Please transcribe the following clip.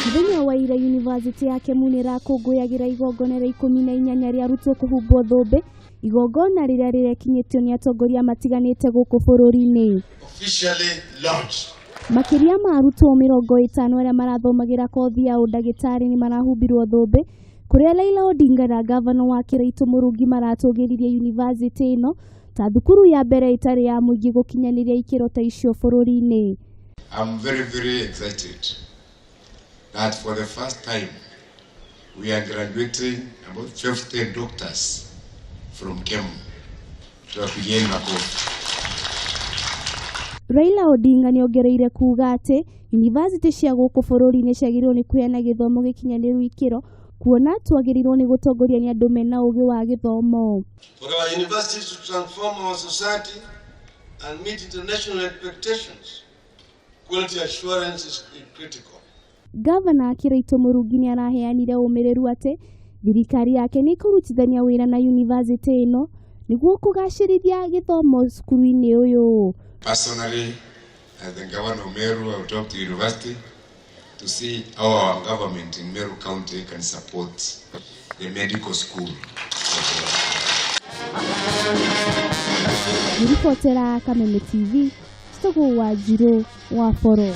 Mũthenya wa ira Yunivasĩtĩ ya Kemu nĩ ĩrakũngũyagĩra igongona rĩa 18 rĩa arutwo kũhumbwo thũmbĩ, igongona rĩrĩa rĩrekinyĩtio nĩ atongoria matiganĩte gũkũ bũrũri-inĩ. Officially launched. Makĩria ma arutwo 50 arĩa marathomagĩra kothi ya ũndagĩtarĩ nĩ marahumbirwo thũmbĩ, kũrĩa Raila Odinga na ngavana wa Kĩraitũ Mũrungi maratũgĩririe yunivasĩtĩ ĩno ta thukuru ya mbere ĩtarĩ ya mũingĩ gũkinyanĩria ikĩro ta icio bũrũri-inĩ. I'm very, very excited that for the first time we are graduating about 50 doctors from KEMU. Tuwapigieni makofi. Raila Odinga nĩ ongereire kuuga atĩ yunivasĩtĩ cia gũkũ bũrũri-inĩ ciagĩrĩirwo nĩ kũheana gĩthomo gĩkinyanĩru ikĩro kuona twagĩrĩirwo nĩ gũtongoria nĩ andũ mena ũgĩ wa gĩthomo. For our universities to transform our society and meet international expectations, quality assurance is critical. Gavana Kĩraitũ Mũrungi nĩ araheanire ũmĩrĩru atĩ thirikari yake nĩ ĩkũrutithania wĩra na yunivasĩtĩ ĩno nĩguo kũgacĩrithia gĩthomo cukuru-inĩ ũyũ. Personally, as the governor of Meru, I will talk to university to see how our government in Meru County can support the medical school. Ngĩribotera Kameme TV, njĩtagwo Wanjirũ wa Boro.